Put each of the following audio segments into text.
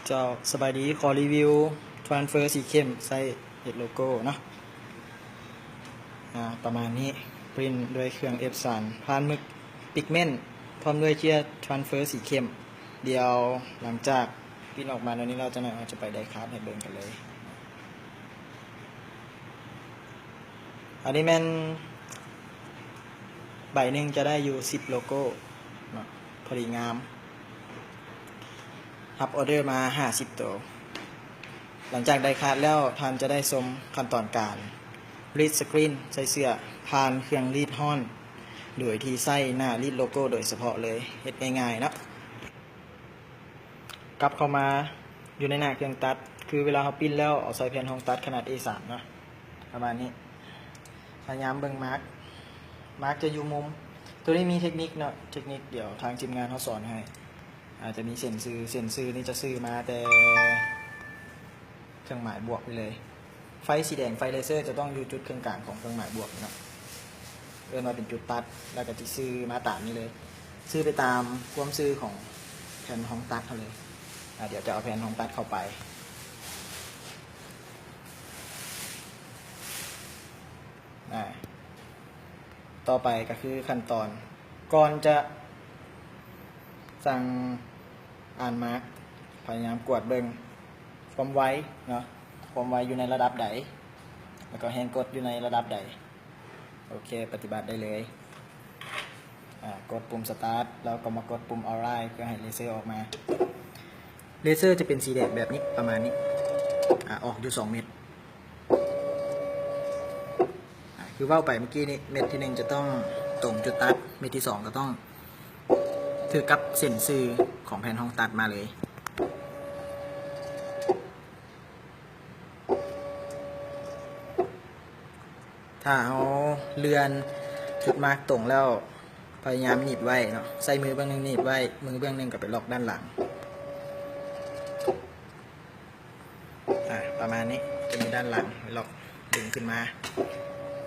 ເຈົ້າ ສະບາຍດີ ຂໍຣີວິວ transfer ສີເຂັ້ມ ໃສ່ເຮັດໂລໂກ້ເນາະ. ອາ ປະມານນີ້ ປຣິ້ນດ້ວຍເຄື່ອງເອັບສານ ຜ່ານໝຶກປິກເມັ້ນ ພ້ອມດ້ວຍເຈ້ຍ transfer ສີເຂັ້ມ. ດຽວຫຼັງຈາກປຣິ້ນອອກມາແນວນີ້ແລ້ວ ຈັກໜ້ອຍເຮົາຈະໄປໄດຄາດໃຫ້ເບິ່ງກັນເລີຍ. ອັນນີ້ແມ່ນໃບໜຶ່ງຈະໄດ້ຢູ່ສິບໂລໂກ້ເນາະ ພໍດີງາມ. ຮັບອໍເດີມາຫ້າສິບໂຕ. ຫຼັງຈາກໄດ້ຄາດແລ້ວ ທ່ານຈະໄດ້ຊົມຂັ້ນຕອນການລີດສະກຣີນໃສ່ເສື້ອ ຜ່ານເຄື່ອງລີດຮ້ອນ ໂດຍທີ່ໃຊ້ໜ້າລີດໂລໂກ້ໂດຍສະເພາະເລີຍ. ເຮັດງ່າຍໆເນາະ. ກັບເຂົ້າມາຢູ່ໃນໜ້າເຄື່ອງຕັດ ຄືເວລາເຮົາປຣິ້ນແລ້ວ ເອົາໃສ່ແຜ່ນຮອງຕັດຂະໜາດ ເອສາມ ເນາະ ປະມານນີ້. ພະຍາຍາມເບິ່ງມາກ ມາກຈະຢູ່ມຸມ. ໂຕນີ້ມີເທັກນິກເນາະ ເທັກນິກດຽວທາງທີມງານເຮົາສອນໃຫ້. ອາດຈະມີເສັ້ນຊື່ ເສັ້ນຊື່ນີ້ຈະຊື່ມາແຕ່ເຄື່ອງໝາຍບວກໄປເລີຍ. ໄຟສີແດງ ໄຟເລເຊີ ຈະຕ້ອງຢູ່ຈຸດເຄິ່ງກາງຂອງເຄື່ອງໝາຍບວກເນາະ ເອີ້ນວ່າເປັນຈຸດຕັດ ແລ້ວກໍຈະຊື່ມາຕາມນີ້ເລີຍ ຊື່ໄປຕາມຄວາມຊື່ຂອງແຜ່ນຮອງຕັດເຮົາເລີຍ. ອາ ດຽວຈະເອົາແຜ່ນຮອງຕັດເຂົ້າໄປ. ອາ ຕໍ່ໄປກໍຄືຂັ້ນຕອນ ກ່ອນຈະສັ່ງອ່ານມາກ ພະຍາຍາມກວດເບິ່ງຄວາມໄວເນາະ ຄວາມໄວຢູ່ໃນລະດັບໃດ ແລ້ວກໍແຮງກົດຢູ່ໃນລະດັບໃດ. ໂອເຄ ປະຕິບັດໄດ້ເລີຍ. ອາ ກົດປຸ່ມສະຕາດ ແລ້ວກໍມາກົດປຸ່ມອອລໄລ ເພື່ອໃຫ້ເລເຊີອອກມາ. ເລເຊີຈະເປັນສີແດງແບບນີ້ ປະມານນີ້ ອາ ອອກຢູ່ສອງເມັດ. ອາ ຄືເວົ້າໄປເມື່ອກີ້ນີ້ ເມັດທີໜຶ່ງຈະຕ້ອງຕົງຈຸດຕັດ ເມັດທີສອງກໍຕ້ອງຖືກກັບເສັ້ນຊື່ຂອງແຜ່ນຮອງຕັດມາເລີຍ. ຖ້າເຮົາເລື່ອນຈຸດມາກຕົງແລ້ວ ພະຍາຍາມໜີບໄວ້ເນາະ ໃຊ້ມືເບື້ອງໜຶ່ງໜີບໄວ້ ມືເບື້ອງໜຶ່ງກໍໄປລັອກດ້ານຫຼັງ. ອາ ປະມານນີ້ ຈະມີດ້ານຫຼັງລັອກດຶງຂຶ້ນມາ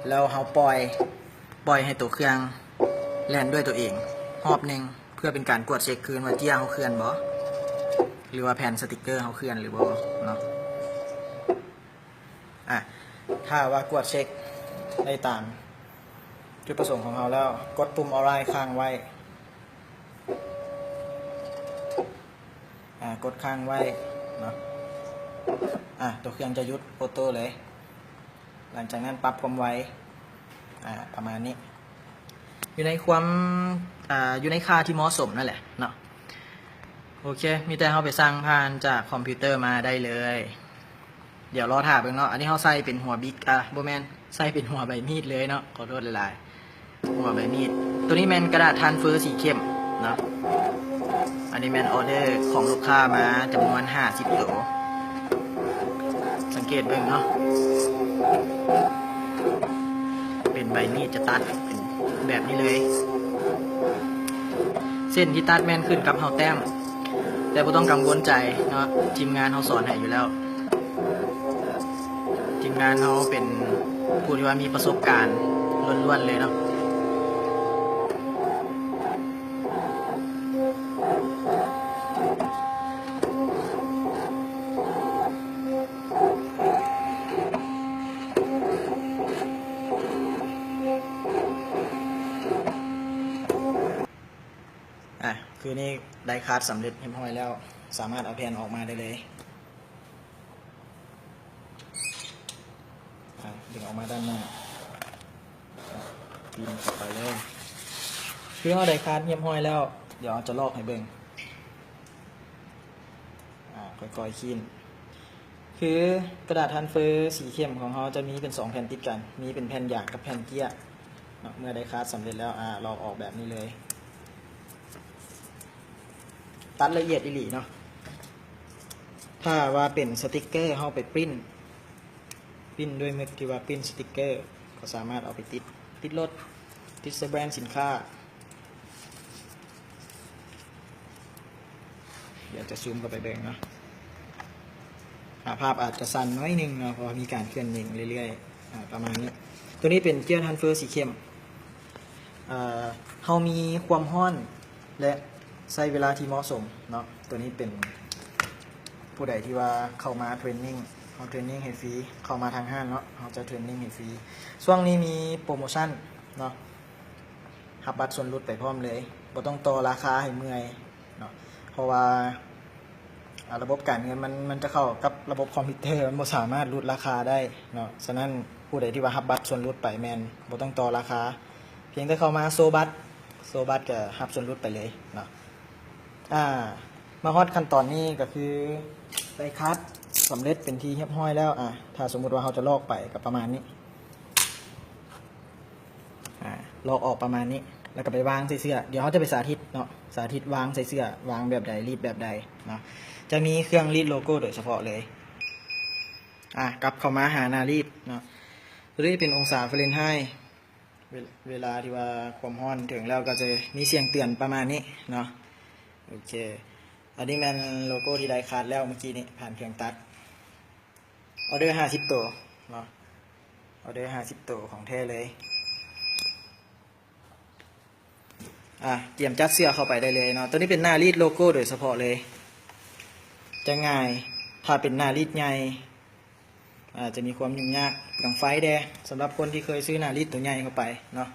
ແລ້ວເຮົາປ່ອຍ ປ່ອຍໃຫ້ໂຕເຄື່ອງແລ່ນດ້ວຍໂຕເອງຮອບໜຶ່ງ ເພື່ອເປັນການກວດເຊັກຄືນວ່າເຈ້ຍເຮົາເຄື່ອນບໍ່ ຫຼືວ່າແຜ່ນສະຕິກເກີເຮົາເຄື່ອນຫຼືບໍ່ເນາະ. ອາ ຖ້າວ່າກວດເຊັກໄດ້ຕາມຈຸດປະສົງຂອງເຮົາແລ້ວ ກົດປຸ່ມອອລໄລຄ້າງໄວ້. ອາ ກົດຄ້າງໄວ້ເນາະ. ອາ ໂຕເຄື່ອງຈະຢຸດໂອໂຕ້ເລີຍ. ຫຼັງຈາກນັ້ນປັບຄວາມໄວ ອາ ປະມານນີ້ ຢູ່ໃນຄວາມ ອາ ຢູ່ໃນຄ່າທີ່ເໝາະສົມນັ້ນແຫຼະເນາະ. ໂອເຄ ມີແຕ່ເຮົາໄປສັ່ງຜ່ານຈາກຄອມພິວເຕີມາໄດ້ເລີຍ. ດຽວລໍຖ້າເບິ່ງເນາະ. ອັນນີ້ເຮົາໃສ່ເປັນຫົວບິກ ອາ ບໍ່ແມ່ນ ໃສ່ເປັນຫົວໃບມີດເລີຍເນາະ ຂໍໂທດຫຼາຍໆ. ຫົວໃບມີດ ໂຕນີ້ແມ່ນກະດາດທຣານເຟີສີເຂັ້ມເນາະ. ອັນນີ້ແມ່ນອໍເດີຂອງລູກຄ້າມາຈຳນວນຫ້າສິບໂຕ. ສັງເກດເບິ່ງເນາະ ເປັນໃບມີດຈະຕັດເປັນແບບນີ້ເລີຍ. ເສັ້ນທີ່ຕັດແມ່ນຂຶ້ນກັບເຮົາແຕ້ມ ແຕ່ບໍ່ຕ້ອງກັງວົນໃຈເນາະ ທີມງານເຮົາສອນໃຫ້ຢູ່ແລ້ວ. ທີມງານເຮົາເປັນຜູ້ທີ່ວ່າມີປະສົບການລ້ວນໆເລີຍເນາະ. ອາ ຄືນີ້ໄດ້ຄາດສຳເລັດຮຽບຮ້ອຍແລ້ວ ສາມາດເອົາແຜ່ນອອກມາໄດ້ເລີຍ. ອາ ດຶງອອກມາດ້ານໜ້າ ປີນເຂົ້າໄປເລີຍ. ຄືເຮົາໄດ້ຄາດຮຽບຮ້ອຍແລ້ວ ດຽວເຮົາຈະລອກໃຫ້ເບິ່ງ. ອາ ຄ່ອຍໆຂີ້ນ. ຄືກະດາດທຣານເຟີສີເຂັ້ມຂອງເຮົາຈະມີເປັນສອງແຜ່ນຕິດກັນ ມີເປັນແຜ່ນຢາງກັບແຜ່ນເຈ້ຍເນາະ. ເມື່ອໄດ້ຄາດສຳເລັດແລ້ວ ອາ ລອກອອກແບບນີ້ເລີຍ. ຕັດລະອຽດອີ່ຫຼີເນາະ. ຖ້າວ່າເປັນສະຕິກເກີ ເຮົາໄປປຣິ້ນ ປຣິ້ນດ້ວຍໝຶກທີ່ວ່າປຣິ້ນສະຕິກເກີ ກໍສາມາດເອົາໄປຕິດ ຕິດລົດ ຕິດໃສ່ແບຣນສິນຄ້າ. ດຽວຈະຊູມເຂົ້າໄປເບິ່ງເນາະ. ອາ ພາບອາດຈະສັ່ນໜ້ອຍໜຶ່ງເນາະ ເພາະວ່າມີການເຄື່ອນໄຫວເລື້ອຍໆ ອາ ປະມານນີ້. ໂຕນີ້ເປັນເຈ້ຍທຣານເຟີສີເຂັ້ມ. ເອີ ເຮົາມີຄວາມຮ້ອນ ແລະ ໃຊ້ເວລາທີ່ເໝາະສົມເນາະ. ໂຕນີ້ເປັນ ຜູ້ໃດທີ່ວ່າເຂົ້າມາເທຣນນິງ ເຮົາເທຣນນິງໃຫ້ຟຣີ ເຂົ້າມາທາງຮ້ານເນາະ ເຮົາຈະເທຣນນິງໃຫ້ຟຣີ. ຊ່ວງນີ້ມີໂປຣໂມຊັນເນາະ ຮັບບັດສ່ວນຫຼຸດໄປພ້ອມເລີຍ ບໍ່ຕ້ອງຕໍ່ລາຄາໃຫ້ເມື່ອຍເນາະ ເພາະວ່າ ອາ ລະບົບການເງິນມັນ ມັນຈະເຂົ້າກັບລະບົບຄອມພິວເຕີ ມັນບໍ່ສາມາດຫຼຸດລາຄາໄດ້ເນາະ. ສະນັ້ນ ຜູ້ໃດທີ່ວ່າຮັບບັດສ່ວນຫຼຸດໄປແມ່ນບໍ່ຕ້ອງຕໍ່ລາຄາ ພຽງແຕ່ເຂົ້າມາໂຊບັດ ໂຊບັດກໍຮັບສ່ວນຫຼຸດໄປເລີຍເນາະ. ອາ ມາຮອດຂັ້ນຕອນນີ້ກໍຄືໄດ້ຄັດສຳເລັດເປັນທີ່ຮຽບຮ້ອຍແລ້ວ. ອາ ຖ້າສົມມຸດວ່າເຮົາຈະລອກໄປກໍປະມານນີ້ ອາ ລອກອອກປະມານນີ້ ແລ້ວກໍໄປວາງໃສ່ເສື້ອ. ດຽວເຮົາຈະໄປສາທິດເນາະ ສາທິດວາງໃສ່ເສື້ອ ວາງແບບໃດ ລີດແບບໃດເນາະ. ຈະມີເຄື່ອງລີດໂລໂກ້ໂດຍສະເພາະເລີຍ. ອາ ກັບເຂົ້າມາຫາໜ້າລີດເນາະ. ໂຕນີ້ເປັນອົງສາຟາເຣັນໄຮ ເວ ເວລາທີ່ວ່າຄວາມຮ້ອນເຖິງແລ້ວກໍຈະມີສຽງເຕືອນປະມານນີ້ເນາະ. ໂອເຄ ອັນນີ້ແມ່ນໂລໂກ້ທີ່ໄດ້ຄັດແລ້ວເມື່ອກີ້ນີ້ ຜ່ານເຄື່ອງຕັດ. ອອເດີຫ້າສິບໂຕເນາະ ອອເດີຫ້າສິບໂຕ ຂອງແທ້ເລີຍ. ອາ ກຽມຈັດເສື້ອເຂົ້າໄປໄດ້ເລີຍເນາະ. ໂຕນີ້ເປັນໜ້າລີດໂລໂກ້ໂດຍສະເພາະເລີຍ ຈະງ່າຍ. ຖ້າເປັນໜ້າລີດໃຫຍ່ ອາ ຈະມີຄວາມຫຍຸ້ງຍາກເປືອງໄຟແດ່ ສຳລັບຄົນທີ່ເຄີຍຊື້ໜ້າລີດໂຕໃຫຍ່ເຂົ້າໄປເນາະ.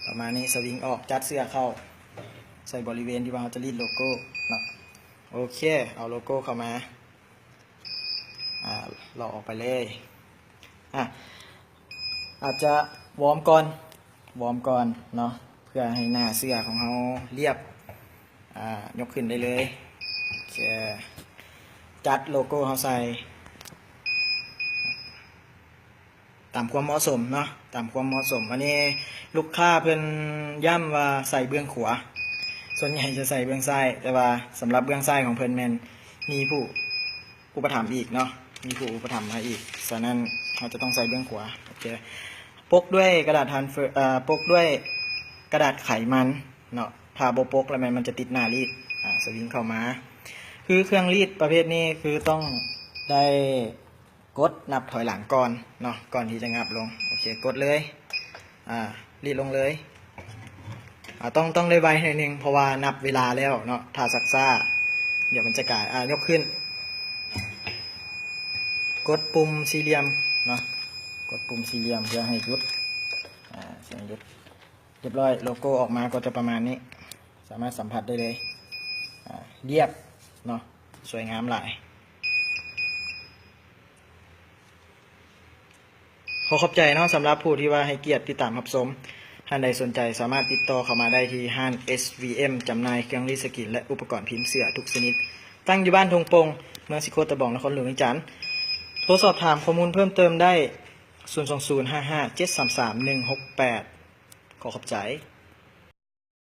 ປະມານນີ້ ສະວິງອອກ ຈັດເສື້ອເຂົ້າ ໃສ່ບໍລິເວນທີ່ວ່າເຮົາຈະລີດໂລໂກ້ເນາະ. ໂອເຄ ເອົາໂລໂກ້ເຂົ້າມາ ອາ ລອກອອກໄປເລີຍ. ອາ ອາດຈະວອມກ່ອນ ວອມກ່ອນເນາະ ເພື່ອໃຫ້ໜ້າເສື້ອຂອງເຮົາລຽບ. ອາ ຍົກຂຶ້ນໄດ້ເລີຍ. ໂອເຄ ຈັດໂລໂກ້ເຮົາໃສ່ ຕາມຄວາມເໝາະສົມເນາະ ຕາມຄວາມເໝາະສົມ. ອັນນີ້ລູກຄ້າເພິ່ນຢ້ຳວ່າໃສ່ເບື້ອງຂວາ ສ່ວນໃຫຍ່ຈະໃສ່ເບື້ອງຊ້າຍ ແຕ່ວ່າສຳລັບເບື້ອງຊ້າຍຂອງເພິ່ນແມ່ນມີຜູ້ອຸປະຖຳອີກເນາະ ມີຜູ້ອຸປະຖຳມາອີກ. ສະນັ້ນເຮົາຈະຕ້ອງໃສ່ເບື້ອງຂວາ. ໂອເຄ ປົກດ້ວຍກະດາດທານເຟີ ເອີ ປົກດ້ວຍກະດາດໄຂມັນເນາະ ຖ້າບໍ່ປົກແລ້ວແມ່ນມັນຈະຕິດໜ້າລີດ. ອາ ສະວິງເຂົ້າມາ ຄືເຄື່ອງລີດປະເພດນີ້ຄືຕ້ອງໄດ້ ກົດນັບຖອຍຫຼັງກ່ອນເນາະ ກ່ອນທີ່ຈະຫຍັບລົງ. ໂອເຄ ກົດເລີຍ ອາ ລີດລົງເລີຍ. ອາ ຕ້ອງ ຕ້ອງໄດ້ໄວໜ້ອຍໜຶ່ງ ເພາະວ່ານັບເວລາແລ້ວເນາະ ຖ້າຊັກຊ້າ ດຽວມັນຈະກາຍ. ອາ ຍົກຂຶ້ນ ກົດປຸ່ມສີ່ຫຼ່ຽມເນາະ ກົດປຸ່ມສີ່ຫຼ່ຽມເພື່ອໃຫ້ຢຸດ ອາ ໃຫ້ຢຸດ. ຮຽບຮ້ອຍ ໂລໂກ້ອອກມາກໍຈະປະມານນີ້ ສາມາດສຳຜັດໄດ້ເລີຍ. ອາ ລຽບເນາະ ສວຍງາມຫຼາຍ. ຂໍຂອບໃຈເນາະ ສຳລັບຜູ້ທີ່ວ່າໃຫ້ກຽດຕິດຕາມຮັບຊົມ. ທ່ານໃດສົນໃຈສາມາດຕິດຕໍ່ເຂົ້າມາໄດ້ທີ່ຮ້ານ ເອສ ວີ ເອັມ ຈຳໜ່າຍເຄື່ອງລີດສະກຣີນ ແລະ ອຸປະກອນພິມເສື້ອທຸກຊະນິດ ຕັ້ງຢູ່ບ້ານທົ່ງໂປ່ງ ເມືອງສີໂຄດຕະບອງ ນະຄອນຫຼວງວຽງຈັນ. ໂທສອບຖາມຂໍ້ມູນເພີ່ມເຕີມໄດ້ ສູນສອງສູນຫ້າຫ້າເຈັດສາມສາມໜຶ່ງຫົກແປດ. ຂໍຂອບໃຈ.